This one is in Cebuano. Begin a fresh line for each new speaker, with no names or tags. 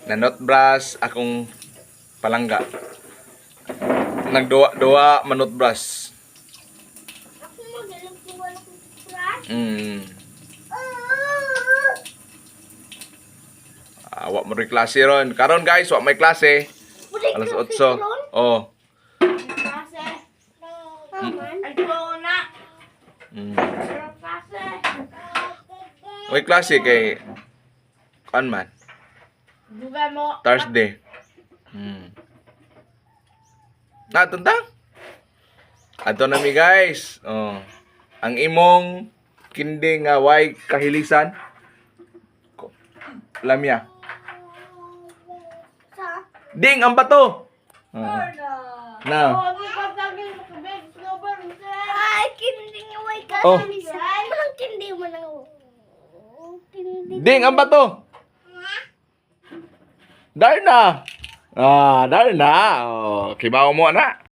Na-brush akong palangga. Nagduwa-duwa manutbrush.
Ako magaling ko wala kong toothbrush.
Ah, wa mo rin klase ron. Karon guys, wa may klase.
Wala
Alas
klase
8.
ron?
Oh.
Klase.
Naman.
Ay, ko na. Klase.
May klase kay kan man,
Duga mo.
Thursday. Na tunda. Ato na mi guys. Oh. Ang imong kindi nga way kahilisan. Lamya.
Sa?
Ding ang bato. Oh. Na.
Oh, di pa tagil tubig. Snowball, sir.
Ay, kindi nga way ka.
Oh.
Manang kindi mo nang kindi.
Ding ang bato. Darna. Ah, darna. Oh, kibaw mo na.